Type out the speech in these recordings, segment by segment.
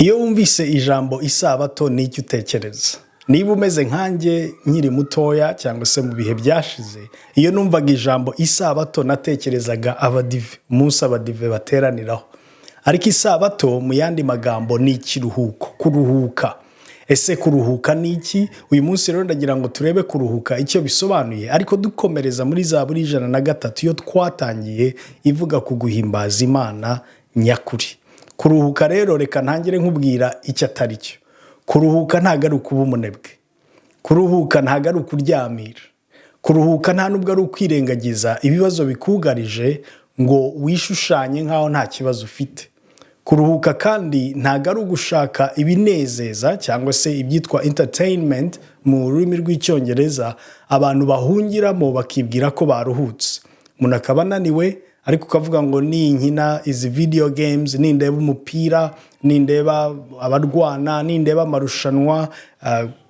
Iyo wumvise ijambo isabato, ni icyo utekereza? Niba umeze nkanjye, nkiri mutoya cyangwa se mu bihe byashize, iyo numvaga ijambo isabato natekerezaga abadive, umunsi abadive bateraniraho. Ariko isabato mu yandi magambo ni ikiruhuko, kuruhuka. Ese kuruhuka ni iki? Uyu munsi rero ndagira ngo turebe kuruhuka icyo bisobanuye, ariko dukomereza muri Zaburi 103 iyo twatangiye ivuga ku guhimbaza Imana nyakuri. Kuruhuka rero, reka ntangire nkubwira icyo atari cyo. Kuruhuka ntabwo ari ukuba umunebwe. Kuruhuka ntabwo ari ukuryamira. Kuruhuka nta nubwo ari ukwirengagiza ibibazo bikugarije ngo wishushanye nk'aho nta kibazo ufite. Kuruhuka kandi ntabwo ari ugushaka ibinezeza cyangwa se ibyitwa entertainment mu rurimi rw'Icyongereza, abantu bahungiramo bakibwira ko baruhutse. Umuntu akaba ananiwe, ariko ukavuga ngo ninkina izi video games, nindeba umupira, nindeba abarwana, nindeba amarushanwa.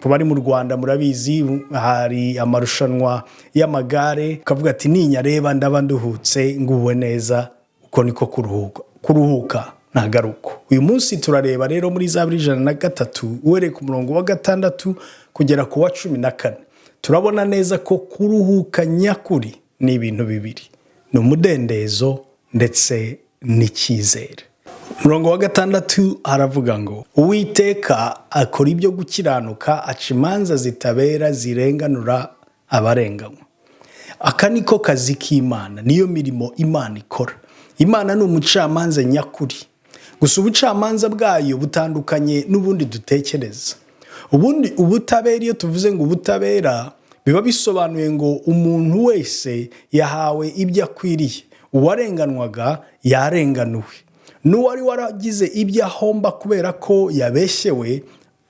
Ku bari mu Rwanda murabizi, hari amarushanwa y'amagare, ukavuga ati ninyareba ndaba nduhutse, nguwe neza. Uko niko kuruhuka? Kuruhuka ntabwo ari uko. Uyu munsi turareba rero muri Zaburi 103, uhereye ku murongo wa 6 kugera ku wa 14. Turabona neza ko kuruhuka nyakuri ni ibintu bibiri: ni umudendezo ndetse n'icyizere. Umurongo wa 6 haravuga ngo: "Uwiteka akora ibyo gukiranuka, aca imanza zitabera zirenganura abarenganywa." Aka niko kazi k'Imana, niyo mirimo Imana ikora. Imana ni umucamanza nyakuri, gusa ubucamanza bwayo butandukanye n'ubundi dutekereza. Ubundi ubutabera, iyo tuvuze ngo ubutabera, biba bisobanuye ngo umuntu wese yahawe ibyo akwiriye, uwarenganwaga yarenganuwe, n'uwari waragize ibyo ahomba kubera ko yabeshyewe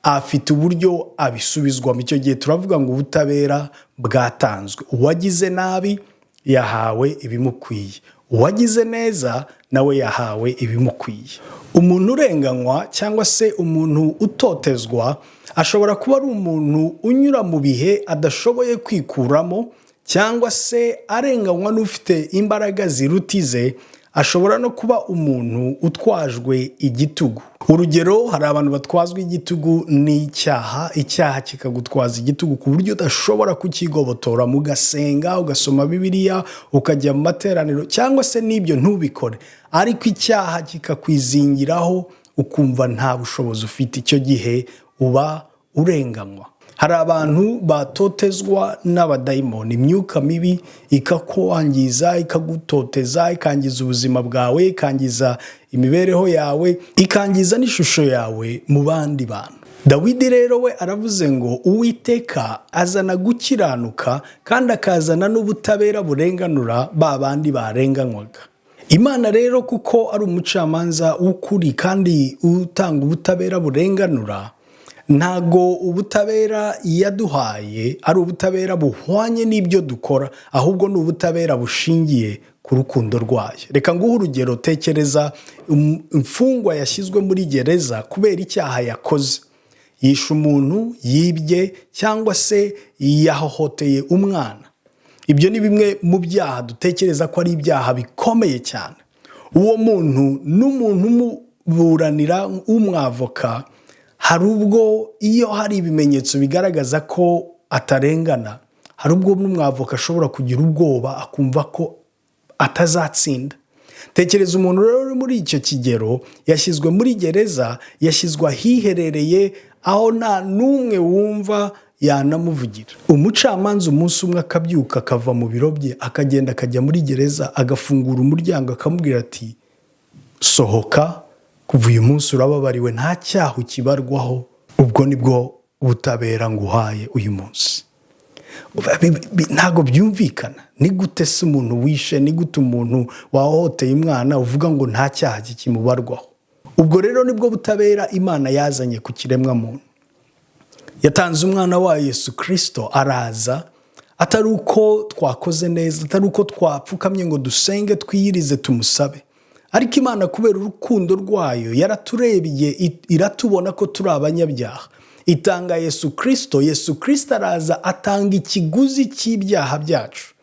afite uburyo abisubizwamo. Icyo gihe turavuga ngo ubutabera bwatanzwe, uwagize nabi yahawe ibimukwiye, uwagize neza nawe yahawe ibimukwiye. Umuntu urenganywa cyangwa se umuntu utotezwa ashobora kuba ari umuntu unyura mu bihe adashoboye kwikuramo, cyangwa se arenganywa n'ufite imbaraga ziruta ize. Ashobora no kuba umuntu utwajwe igitugu. Urugero, hari abantu batwazwa igitugu n'icyaha, icyaha kikagutwaza igitugu ku buryo udashobora kukigobotora, mugasenga, ugasoma Bibiliya, ukajya mu materaniro, cyangwa se n'ibyo ntubikore, ariko icyaha kikakwizingiraho, ukumva nta bushobozi ufite. Icyo gihe uba urenganywa. Hari abantu batotezwa n'abadayimoni, imyuka mibi ikakwangiza, ikagutoteza, ikangiza ubuzima bwawe, ikangiza imibereho yawe, ikangiza n'ishusho yawe mu bandi bantu. Dawidi rero we aravuze ngo Uwiteka azana gukiranuka kandi akazana n'ubutabera burenganura ba bandi barenganywaga. Imana rero, kuko ari umucamanza w'ukuri kandi utanga ubutabera burenganura, ntago ubutabera yaduhaye ari ubutabera buhwanye n'ibyo dukora, ahubwo ni ubutabera bushingiye ku rukundo rwayo. Reka nguhe urugero. Tekereza imfungwa yashyizwe muri gereza kubera icyaha yakoze: yishe umuntu, yibye, cyangwa se yahohoteye umwana. Ibyo ni bimwe mu byaha dutekereza ko ari ibyaha bikomeye cyane. Uwo muntu n'umuntu umuburanira w'umwavoka, hari ubwo iyo hari ibimenyetso bigaragaza ko atarengana, hari ubwo n'umwavoka ashobora kugira ubwoba, akumva ko atazatsinda. Tekereza umuntu rero uri muri icyo kigero, yashyizwe muri gereza, yashyizwe ahiherereye, aho nta n'umwe wumva yanamuvugira. Umucamanza umunsi umwe akabyuka, akava mu biro bye, akagenda, akajya muri gereza, agafungura umuryango, akamubwira ati: "Sohoka, kuva uyu munsi urababariwe, nta cyaha ukibarwaho. Ubwo nibwo butabera nguhaye uyu munsi." Ntabwo byumvikana. Ni gute se umuntu wishe, ni gute umuntu wahohoteye umwana uvuga ngo nta cyaha kikimubarwaho? Ubwo rero nibwo butabera Imana yazanye ku kiremwamuntu. Yatanze umwana wayo Yesu Kirisito, araza atari uko twakoze neza, atari uko twapfukamye ngo dusenge, twiyirize, tumusabe, ariko Imana kubera urukundo rwayo yaraturebye, iratubona ko turi abanyabyaha, itanga Yesu Kirisito. Yesu Kirisito araza, atanga ikiguzi cy'ibyaha byacu.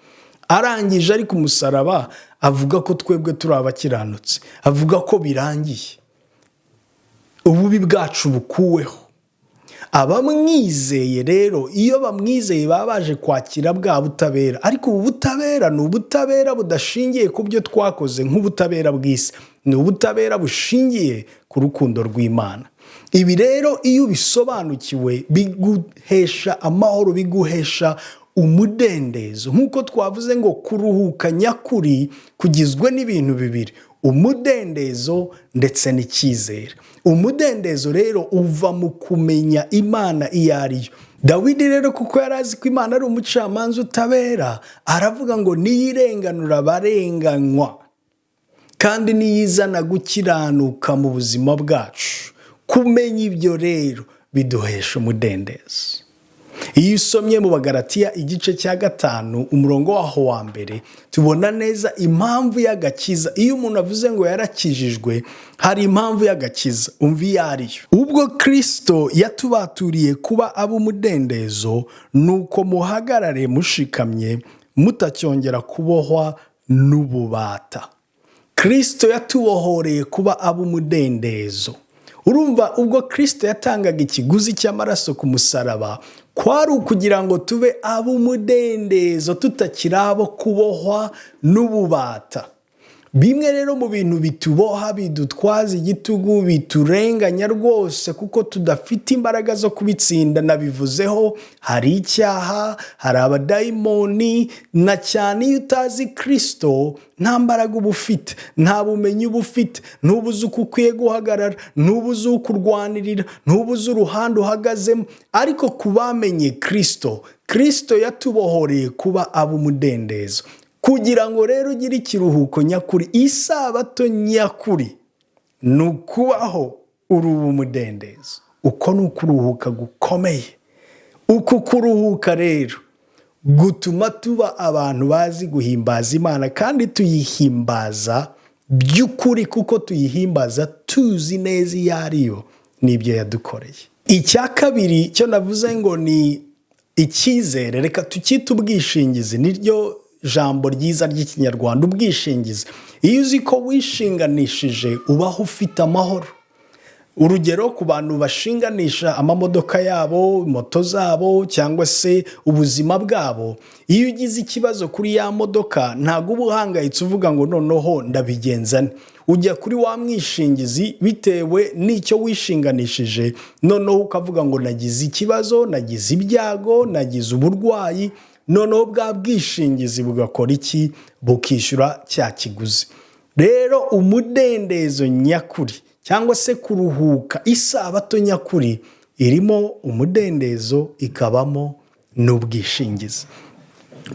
Arangije, ari ku musaraba avuga ko twebwe turi abakiranutsi, avuga ko birangiye. Ububi bwacu bukuweho. Abamwizeye rero, iyo bamwizeye, baba baje kwakira bwa butabera. Ariko ubu butabera ni ubutabera budashingiye ku byo twakoze nk'ubutabera bw'isi, ni ubutabera bushingiye ku rukundo rw'Imana. Ibi rero iyo ubisobanukiwe biguhesha amahoro, biguhesha umudendezo. Nk'uko twavuze ngo kuruhuka nyakuri kugizwe n'ibintu bibiri: umudendezo ndetse n'icyizere. Umudendezo rero uva mu kumenya Imana iyo ari yo. Dawidi rero, kuko yari azi ko Imana ari umucamanza utabera, aravuga ngo niyirenganura abarenganywa kandi niyizana gukiranuka mu buzima bwacu. Kumenya ibyo rero biduhesha umudendezo. Iyo usomye mu Bagaratiya igice cya 5, umurongo waho wa 1, tubona neza impamvu y'agakiza. Iyo umuntu avuze ngo yarakijijwe, hari impamvu y'agakiza. Umva iyo ariyo: "Ubwo Kirisito yatubaturiye kuba ab'umudendezo, nuko muhagarare mushikamye, mutacyongera kubohwa n'ububata." Kirisito yatubohoreye kuba ab'umudendezo. Urumva, ubwo Kirisito yatangaga ikiguzi cy'amaraso ku musaraba, kwari ukugira ngo tube ab'umudendezo, tutakiri abo kubohwa n'ububata. Bimwe rero mu bintu bituboha, bidutwaza igitugu, biturenganya rwose kuko tudafite imbaraga zo kubitsinda, nabivuzeho: hari icyaha, hari abadayimoni, na cyane iyo utazi Kirisito nta mbaraga uba ufite, nta bumenyi uba ufite, ntubuze uko ukwiye guhagarara, ntubuze uko urwanirira, ntubuze uruhande uhagazemo. Ariko ku bamenye Kirisito, Kirisito yatubohoreye kuba ab'umudendezo. Kugira ngo rero ugire ikiruhuko nyakuri, isabato nyakuri, ni ukubaho uri umudendezo. Uko ni ukuruhuka gukomeye. Uku kuruhuka rero gutuma tuba abantu bazi guhimbaza Imana, kandi tuyihimbaza by'ukuri, kuko tuyihimbaza tuzi neza iyo ari yo n'ibyo yadukoreye. Icya kabiri cyo navuze ngo ni icyizere, reka tukite ubwishingizi, niryo jambo ryiza ry'Ikinyarwanda, ubwishingizi. Iyo uzi ko wishinganishije, ubaho ufite amahoro. Urugero, ku bantu bashinganisha amamodoka yabo, moto zabo cyangwa se ubuzima bwabo, iyo ugize ikibazo kuri ya modoka ntabwo uba uhangayitse uvuga ngo noneho ndabigenza nte. Ujya kuri wa mwishingizi bitewe n'icyo wishinganishije, noneho ukavuga ngo nagize ikibazo, nagize ibyago, nagize uburwayi. Noneho bwa bwishingizi bugakora iki? Bukishyura cya kiguzi. Rero umudendezo nyakuri cyangwa se kuruhuka, isabato nyakuri, irimo umudendezo, ikabamo n'ubwishingizi.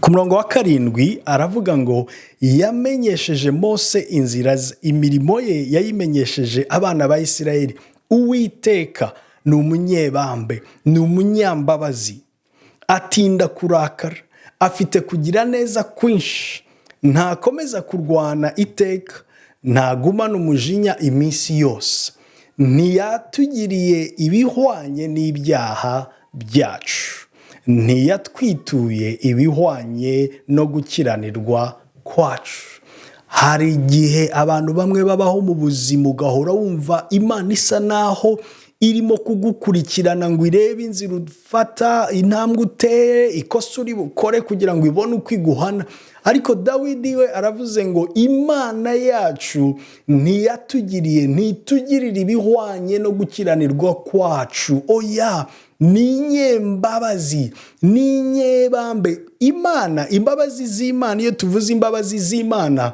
Ku murongo wa 7 aravuga ngo yamenyesheje Mose inzira ze, imirimo ye yayimenyesheje abana ba Isirayeli. Uwiteka ni umunyebambe, ni umunyambabazi, atinda kurakara, afite kugira neza kwinshi, ntakomeza kurwana iteka, ntagumana umujinya iminsi yose, ntiyatugiriye ibihwanye n'ibyaha byacu, ntiyatwituye ibihwanye no gukiranirwa kwacu. Hari igihe abantu bamwe babaho mu buzima, ugahora wumva Imana isa naho irimo kugukurikirana ngo irebe inzira ufata, intambwe uteye, ikosa uri bukore, kugira ngo ibone uko iguhana. Ariko Dawidi we aravuze ngo Imana yacu ntiyatugiriye, ntitugirire ibihwanye no gukiranirwa kwacu. Oya, ni inyembabazi, ni inyebambe Imana. Imbabazi z'Imana, iyo tuvuze imbabazi z'Imana,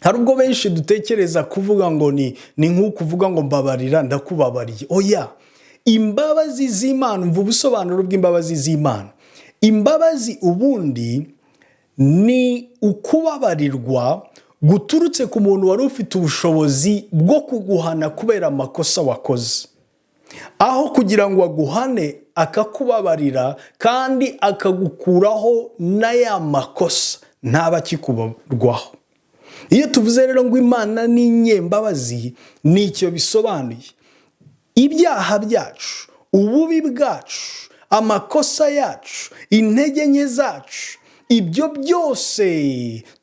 hari ubwo benshi dutekereza kuvuga ngo ni nk'ukuvuga ngo mbabarira, ndakubabariye. Oya, imbabazi z'Imana, umva ubusobanuro bw'imbabazi z'Imana. Imbabazi ubundi ni ukubabarirwa guturutse ku muntu wari ufite ubushobozi bwo kuguhana kubera amakosa wakoze. Aho kugira ngo aguhane, akakubabarira kandi akagukuraho na ya makosa, ntaba akikubarwaho. Iyo tuvuze rero ngo Imana ni inyembabazi, ni icyo bisobanuye. Ibyaha byacu, ububi bwacu, amakosa yacu, intege nke zacu, Ibyo byose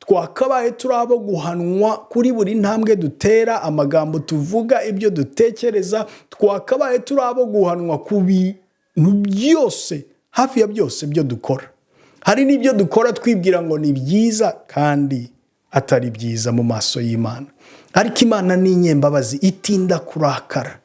twakabaye turi abo guhanwa kuri buri ntambwe dutera, amagambo tuvuga, ibyo dutekereza, twakabaye turi abo guhanwa ku bintu byose, hafi ya byose byo dukora. Hari n'ibyo dukora twibwira ngo ni byiza kandi atari byiza mu maso y'Imana. Ariko Imana ni inyembabazi, itinda kurakara,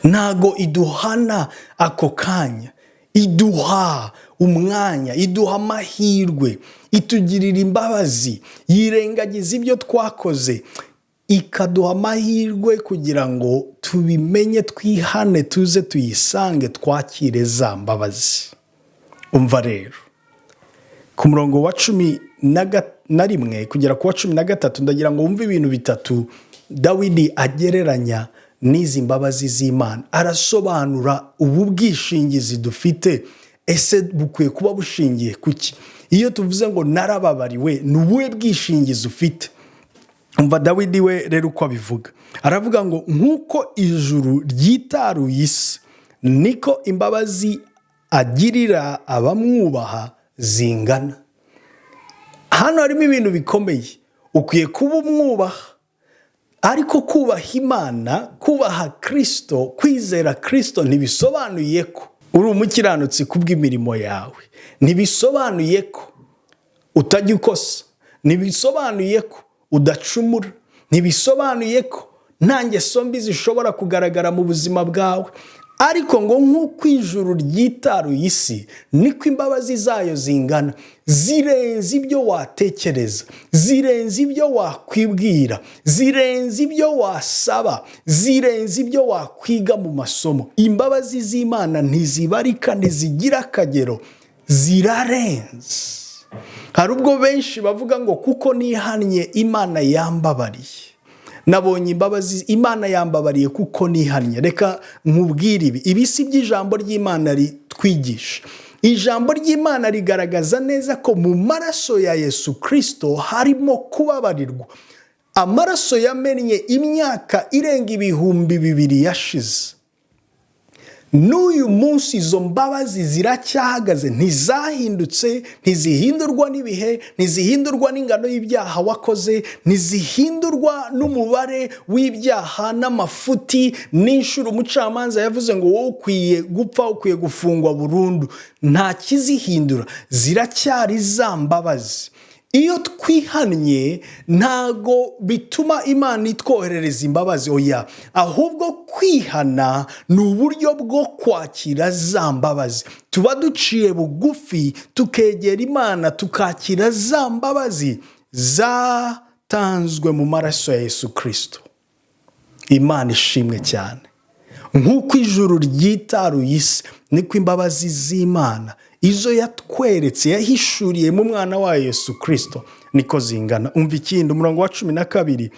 ntago iduhana ako kanya, iduha umwanya, iduha amahirwe, itugirira imbabazi, yirengagiza ibyo twakoze, ikaduha amahirwe kugira ngo tubimenye, twihane, tuze tuyisange, twakire za mbabazi. Umva rero, ku murongo wa 11 kugera ku wa 13, ndagira ngo wumve ibintu bitatu Dawidi agereranya n'izi mbabazi z'Imana. Arasobanura ubu bwishingizi dufite, ese bukwiye kuba bushingiye kuki? Iyo tuvuze ngo narababariwe, ni ubuhe bwishingizi ufite? Umva Dawidi we rero uko abivuga. Aravuga ngo nk'uko ijuru ryitaruye isi, niko imbabazi agirira abamwubaha zingana. Hano harimo ibintu bikomeye. Ukwiye kuba umwubaha, ariko kubaha Imana, kubaha Kirisito, kwizera Kirisito ntibisobanuye ko uri umukiranutsi kubw'imirimo yawe, ntibisobanuye ko utajya ukosa, ntibisobanuye ko udacumura, ntibisobanuye ko nta ngeso mbi zishobora kugaragara mu buzima bwawe. Ariko ngo nk'uko ijuru ryitaruye isi, niko imbabazi zayo zingana. Zirenze ibyo watekereza, zirenze ibyo wakwibwira, zirenze ibyo wasaba, zirenze ibyo wakwiga mu masomo. Imbabazi z'Imana ntizibarika, ntizigira akagero, zirarenze. Hari ubwo benshi bavuga ngo kuko nihannye Imana yambabariye, nabonye imbabazi, Imana yambabariye kuko nihannye. Reka nkubwire, ibi si by'ijambo ry'Imana ritwigisha. Ijambo ry'Imana rigaragaza neza ko mu maraso ya Yesu Kirisito harimo kubabarirwa. Amaraso yamennye imyaka irenga 2000 yashize, n'uyu munsi izo mbabazi ziracyahagaze, ntizahindutse, ntizihindurwa n'ibihe, ntizihindurwa n'ingano y'ibyaha wakoze, ntizihindurwa n'umubare w'ibyaha n'amafuti n'inshuro umucamanza yavuze ngo wowe ukwiye gupfa, ukwiye gufungwa burundu. Nta kizihindura, ziracyari za mbabazi. Iyo twihannye ntago bituma Imana itwoherereza imbabazi, oya, ahubwo kwihana ni uburyo bwo kwakira za mbabazi. Tuba duciye bugufi, tukegera Imana, tukakira za mbabazi zatanzwe mu maraso ya Yesu Kirisito. Imana ishimwe cyane. Nk'uko ijuru ryitaruye isi, niko imbabazi z'Imana, izo yatweretse, yahishuriye mu mwana wayo Yesu Kirisito, niko zingana. Umva ikindi, umurongo wa 12: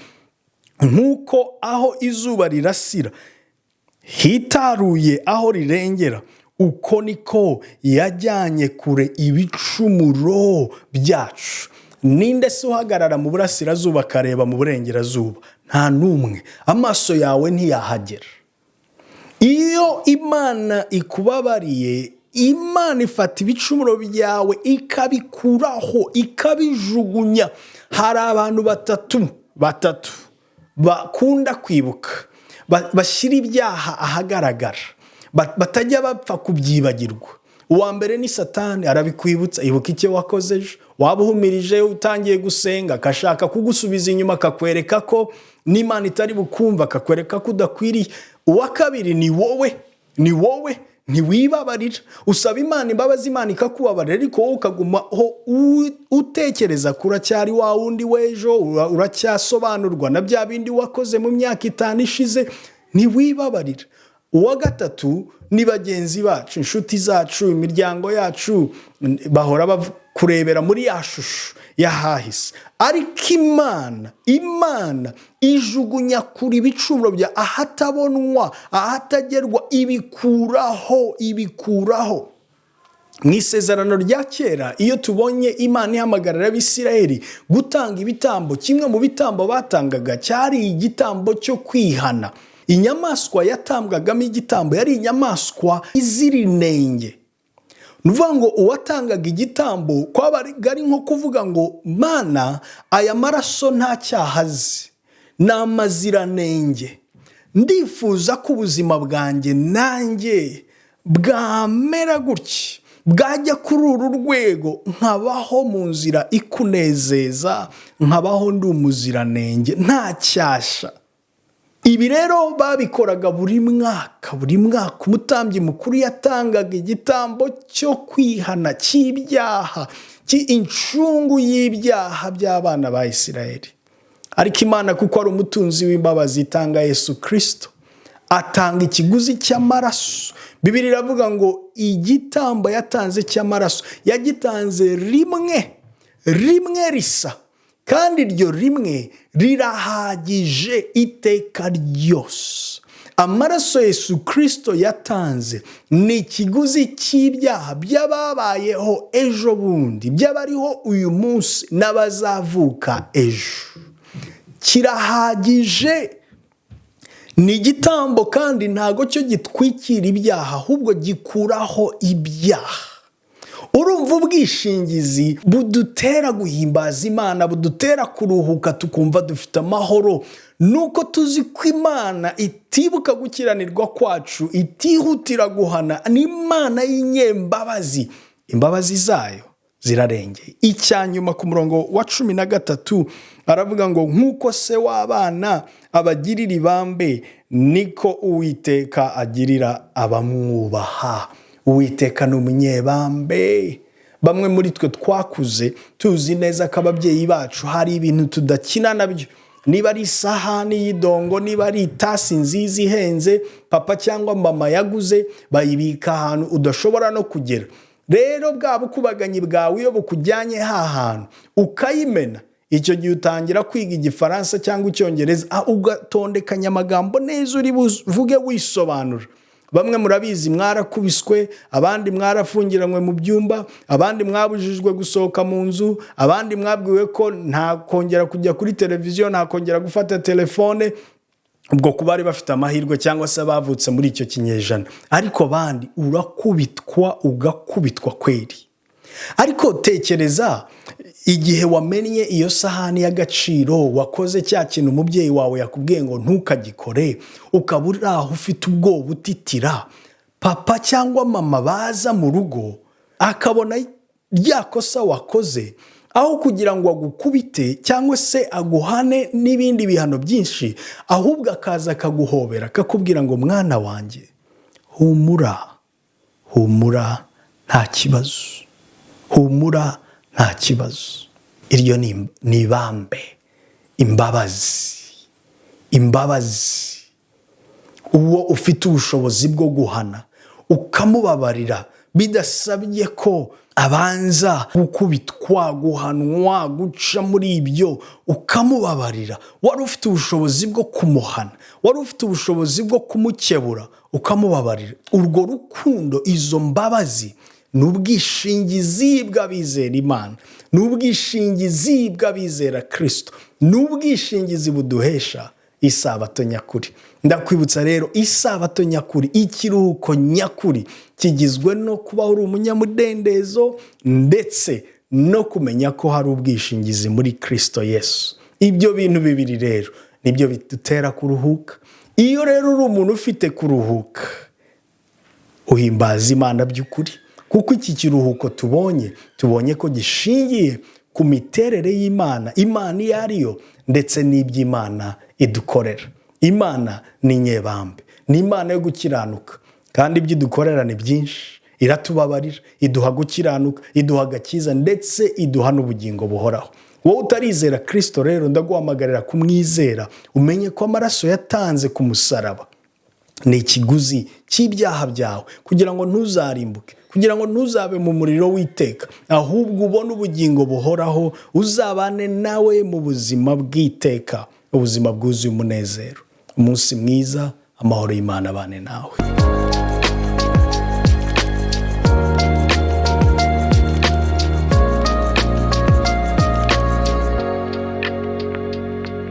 nk'uko aho izuba rirasira hitaruye aho rirengera, uko niko yajyanye kure ibicumuro byacu. Ninde se uhagarara mu burasirazuba akareba mu burengerazuba? Nta n'umwe. Amaso yawe ntiyahagera. Iyo Imana ikubabariye, Imana ifata ibicumuro byawe ikabikuraho, ikabijugunya. Hari abantu batatu bakunda kwibuka, bashyira ibyaha ahagaragara, batajya bapfa kubyibagirwa. Uwa mbere ni Satani, arabikwibutsa: ibuka icyo wakoze ejo. Waba uhumirije, utangiye gusenga, agashaka kugusubiza inyuma, akakwereka ko n'Imana itari bukumva, akakwereka ko udakwiriye. Uwa kabiri ni wowe, ni wowe ntiwibabarira. Usaba Imana imbabazi, Imana ikakubabarira, ariko wowe ukagumaho utekereza ko uracyari wa wundi w'ejo, uracyasobanurwa na bya bindi wakoze mu myaka 5 ishize, ntiwibabarira. Uwa gatatu ni bagenzi bacu, inshuti zacu, imiryango yacu, bahora kurebera muri ya shusho y'ahahise. Ariko Imana ijugunya kure ibicumuro bya ahatabonwa, ahatagerwa, ibikuraho, ibikuraho. Mu Isezerano rya Kera, iyo tubonye Imana ihamagarira Abisirayeli gutanga ibitambo, kimwe mu bitambo batangaga cyari igitambo cyo kwihana. Inyamaswa yatambwagamo igitambo yari inyamaswa izira inenge. Ni ukuvuga ngo uwatangaga igitambo kwabaga ari nko kuvuga ngo: "Mana, aya maraso nta cyaha azi, ni amaziranenge. Ndifuza ko ubuzima bwanjye nanjye bwamera gutya, bwajya kuri uru rwego, nkabaho mu nzira ikunezeza, nkabaho ndi umuziranenge, nta cyasha." Ibi rero babikoraga buri mwaka. Buri mwaka umutambyi mukuru yatangaga igitambo cyo kwihana cy'ibyaha, cy'incungu y'ibyaha by'abana ba Isirayeli. Ariko Imana, kuko ari umutunzi w'imbabazi, itanga Yesu Kirisito, atanga ikiguzi cy'amaraso. Bibiliya iravuga ngo igitambo yatanze cy'amaraso yagitanze rimwe, rimwe risa, kandi iryo rimwe rirahagije iteka ryose. Amaraso Yesu Kirisito yatanze ni ikiguzi cy'ibyaha by'ababayeho ejo bundi, by'abariho uyu munsi n'abazavuka ejo. Kirahagije. Ni igitambo, kandi ntabwo cyo gitwikira ibyaha, ahubwo gikuraho ibyaha. Urumva ubwishingizi budutera guhimbaza Imana, budutera kuruhuka, tukumva dufite amahoro, nuko tuzi ko Imana itibuka gukiranirwa kwacu, itihutira guhana. Ni Imana y'inyembabazi, imbabazi zayo zirarengeye. Icya nyuma, ku murongo wa 13 aravuga ngo: "Nk'uko se w'abana abagirira ibambe, niko Uwiteka agirira abamwubaha." Uwiteka ni umunyebambe. Bamwe muri twe twakuze tuzi neza ko ababyeyi bacu hari ibintu tudakina nabyo. Niba ari isahani y'idongo, niba ari itasi nziza ihenze papa cyangwa mama yaguze, bayibika ahantu udashobora no kugera. Rero bwa bukubaganyi bwawe iyo bukujyanye ha hantu ukayimena, icyo gihe utangira kwiga Igifaransa cyangwa Icyongereza, ugatondekanya amagambo neza uri buvuge wisobanura. Bamwe murabizi, mwarakubiswe, abandi mwarafungiranywe mu byumba, abandi mwabujijwe gusohoka mu nzu, abandi mwabwiwe ko nta kongera kujya kuri televiziyo, nta kongera gufata telefone. Ubwo kuba bari bafite amahirwe cyangwa se bavutse muri icyo kinyejana, ariko abandi urakubitwa, ugakubitwa kweri. Ariko tekereza igihe wamennye iyo sahani y'agaciro, wakoze cya kintu umubyeyi wawe yakubwiye ngo ntukagikore, ukaba uri aho ufite ubwoba, utitira, papa cyangwa mama baza mu rugo akabona rya kosa wakoze, aho kugira ngo agukubite cyangwa se aguhane n'ibindi bihano byinshi, ahubwo akaza akaguhobera, akakubwira ngo: "Mwana wanjye, humura, humura, nta kibazo, humura, nta kibazo." Iryo ni ibambe, imbabazi, imbabazi. Uwo ufite ubushobozi bwo guhana ukamubabarira bidasabye ko abanza gukubitwa, guhanwa, guca muri ibyo, ukamubabarira. Wari ufite ubushobozi bwo kumuhana, wari ufite ubushobozi bwo kumukebura, ukamubabarira. Urwo rukundo, izo mbabazi, ni ubwishingizi bw'abizera Imana, ni ubwishingizi bw'abizera Kirisito, ni ubwishingizi buduhesha isabato nyakuri. Ndakwibutsa rero, isabato nyakuri, ikiruhuko nyakuri kigizwe no kuba uri umunyamudendezo, ndetse no kumenya ko hari ubwishingizi muri Kirisito Yesu. Ibyo bintu bibiri rero nibyo bidutera kuruhuka. Iyo rero uri umuntu ufite kuruhuka, uhimbaza Imana by'ukuri, kuko iki kiruhuko tubonye ko gishingiye ku miterere y'Imana, Imana iyo ariyo, ndetse n'iby'Imana idukorera. Imana ni nyebambe, ni Imana yo gukiranuka, kandi ibyo idukorera ni byinshi. Iratubabarira, iduha gukiranuka, iduha agakiza, ndetse iduha n'ubugingo buhoraho. Wowe utarizera Kirisito rero, ndaguhamagarira kumwizera, umenye ko amaraso yatanze ku musaraba ni ikiguzi cy'ibyaha byawe, kugira ngo ntuzarimbuke, kugira ngo ntuzabe mu muriro w'iteka, ahubwo ubone ubugingo buhoraho, uzabane nawe mu buzima bw'iteka, ubuzima bwuzuye umunezero. Umunsi mwiza, amahoro y'Imana abane nawe.